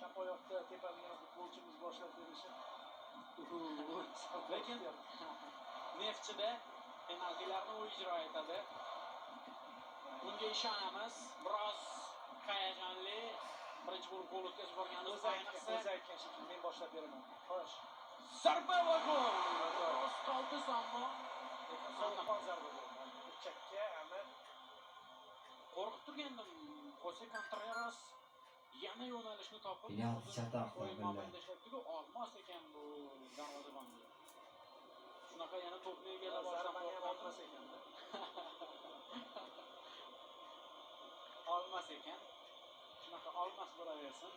Chap oyoqda tepadigan futbolchimiz boshlab berishi. Lekin Neftchida penaltilarni u ijro etadi. Bunga ishonamiz. Biroz hayajonli. Birinchi bo'lib gol o'tkazib yuborganimiz O'zi aytgan, ayniqsa. O'zi aytgan shekilli, men boshlab beraman. Xo'sh. Zarba va gol. Biroz qoldi ammo Lekin so'ngqon zarba berdi. Burchakka aniq. Qo'rqib turgandim. Xose Contreras yana yo'nalishni topib, Penalti chatoq o'yin billah. mobaynida ishlatdi-ku, olmas ekan bu darvozabonga. Shunaqa yana to'pni egallab olishdan Zarbani ham qo'rqgandim. olmas ekan. Olmas ekan. Shunaqa olmas bo'laversin.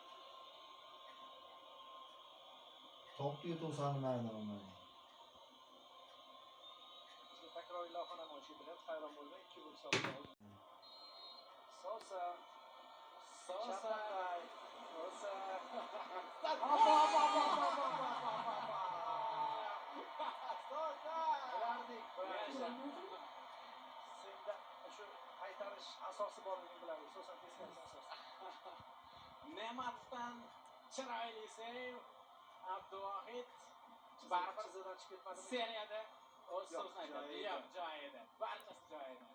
Topdi to'sani mayda. Bizga takroriy lavha namoyish etilyapti. Hayron bo'lmang, 2-1 hisobda. Sosa. Sosa. Chapaqay. Sosa. Sosa! Bilardik, bilardik. Yasha. Senda shu qaytarish asosi borligini bilardik. Sosa teskarisi asos. Ne'matovdan chiroyli seyv. Abduvohid baribir Chizig'dan chiqib ketmadimi? Seriyada o'z Yo'q, so'zini aytadi. joyida. Yo'q, joyida. Barchasi joyida.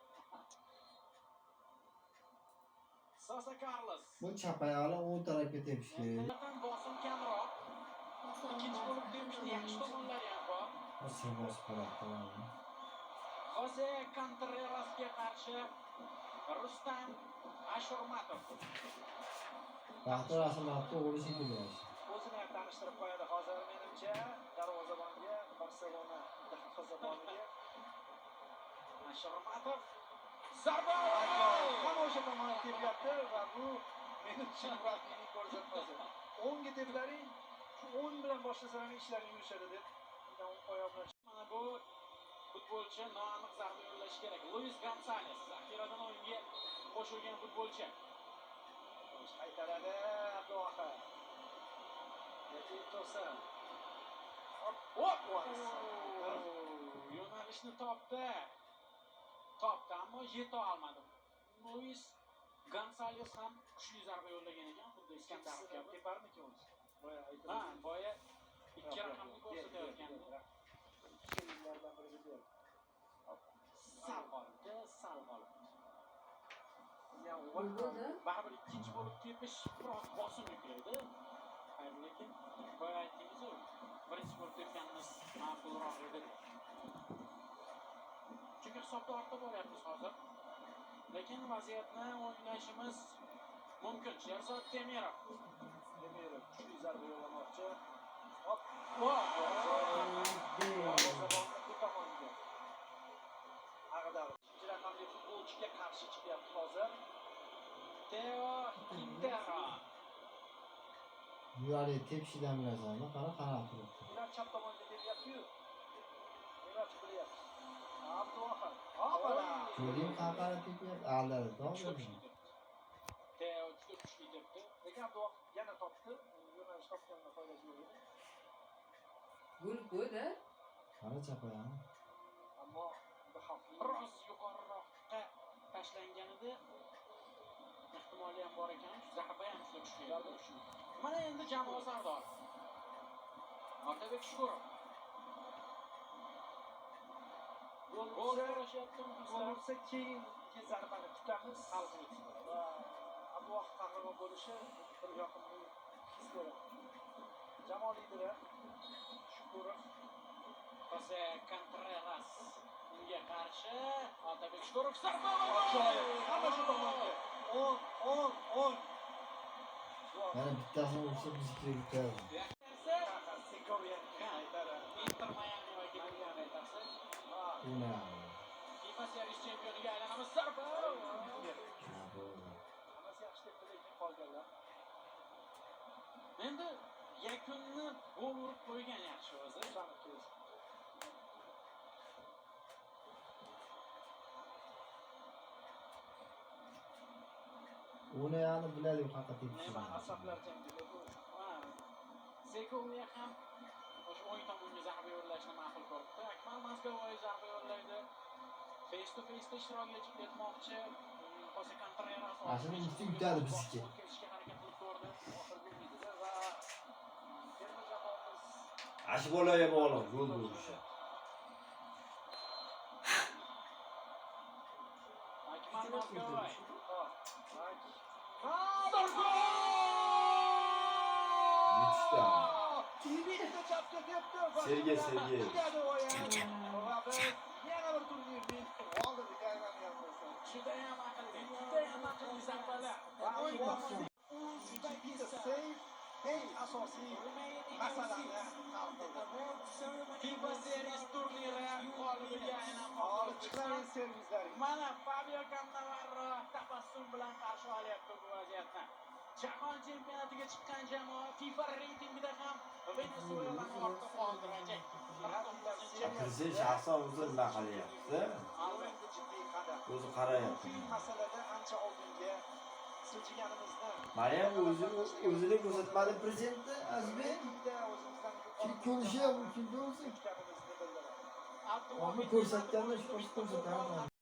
Sosa Carlos. Bu chap oyog'i o'ng tarafga tepish kerak. Ulardan bosim kamroq. Ikkinchi bo'lib tepishni yaxshi tomonlari ham bor. Sir bosib qoladi. Jose Contrerasga qarshi Rustam Ashurmatov. Baxtiyor Asalmatni o'g'li shekilli yaxshi. O'zini ham tanishtirib qo'yadi hozir menimcha darvozabonga, Barselona darvozaboniga. Ashurmatov zarba va gol! Hamma o'sha tomonga tepyapti va bu menimcha murabbiyning ko'rsatmasi. O'ngga teplaring, shu o'ng bilan boshlasalar ishlaring yurishadi deb. Undan o'ng oyoq bilan Mana bu futbolchi noaniq zarba yo'llashi kerak. Luis Gonzales zaxiradan o'yinga qo'shilgan futbolchi. Qaytaradi Abduvohid. Yoki To'sin. Hop, Hop! Hop! Yo'nalishni topdi. Topdi, ammo yeta olmadi. Luis Gonzales ham kuchli zarba yo'llagan ekan, xuddi Iskandarov kabi. Teparmikin o'zi? Boya aytib. Ha, boya ikki raqamni ko'rsatayotgandi. Yillardan biriga berdi. Sal qolibdi, sal qolibdi. Bo'ldi. Baribir ikkinchi bo'lib tepish biroz bosim yuklaydi. Xayr, lekin boya aytdingiz-ku, birinchi bo'lib tepganimiz ma'qulroq edi. Chunki hisobda ortda boryapmiz hozir. Lekin vaziyatni o'ynashimiz mumkin. Sherzod Temirov. Demirov kuchli zarba yo'llamoqchi. Hop, darvozabonni bu tomonga. Ag'darib. Ikkinchi raqamli futbolchiga qarshi chiqyapti hozir. Teo Quintero. Bu haligi tepishidan bilasan, qara qarab turibdi. Ular chap tomonga tepyapti-yu. Demakchi bilyapti. Abduvohid. Hopala! Ko'rdingmi qanaqa tepyapti? Aldadi, Juda to'g'rimi? kuchli tepdi. Teo juda kuchli tepdi. Lekin Abduvohid yana topdi. Yo'nalish topgandan foydasi yo'q edi. Gol qo'ydi. Qara chap oyog'i. Ammo bu xavfli. Biroz yuqoriroqqa tashlanganida ehtimoli ham bor ekan. Zarba ham juda kuchli Zarba edi. kuchli. Mana endi jamoa sardori. Otabek Shukurov. Gol Gol ursa, so'rashyapti gol muxlislar. ursa keyingi zarbani kutamiz. Hal qiluvchi bo'ladi. Va Abduvohid qahramon bo'lishi bir yoqimli his beradi. Jamoa lideri Shukurov. Jose Contreras unga qarshi Otabek Shukurov zarba va gol! Ajoyib. Hamma shu tomonga. 10, 10, 10. Mana bittasini ursa biznikiga yutadi. Yaxshisi Segovia qaytaradi. Inter Miami vakili qaytarsa, Ha, Uni. FIFA Series chempioniga aylanamiz. Zarba! Ha, bo'ldi. Hammasi yaxshi tepdi, lekin qolganlar. Endi yakunni gol urib qo'ygan yaxshi o'zi. Husanov kelsin. Uni yani biladi qayerqa tepishini. Asablar jangida bu. Ha, Segovia ham o'sha o'ng tomonga zarba yo'llashni ma'qul ko'ribdi. Akmal Mozgovoy zarba yo'llaydi. Face to face'da ishtirok etmoqchi. Jose Contreras Mana shuni ursa yutadi bizniki. o'tkazishga harakat qilib ko'rdi. Oxirgi umidida va Ana shu bolaga bog'liq gol bo'lishi. Akmal Mozgovoy. Gol! Yutishdi. Bitta chapga tepdi va Sergey Sergeyev. Chiqadi o'yin. Va biz yana bir turnirning g'olibiga aylanyapmiz. Judayam aqlli, judayam aqlli zarbalar. Va bu bitta seyf eng asosiy masalani hal qildi. FIBA Series turniri g'olibiga aylanmoqda. Olib chiqlaring servislaring. Mana Fabio Cannavaro tabassum bilan qarshi olyapti bu vaziyatni. Jahon chempionatiga chiqqan jamoa FIFA reytingida ham Venesuelani ortda qoldirajak. Prezident shaxsan o'zi nima qilyapti? Albatta jiddiy qadam. O'zi qarayapti. Ruhiy masalada ancha oldinga siljiganimizni Mana ham o'zi o'zini ko'rsatmadi prezidentni, Azizbek. reytingda o'zimizdan Kim ko'rishi ham mumkin bo'lsa. ekanimizni bildiradi. Uni ko'rsatganda shu ko'rsatadi.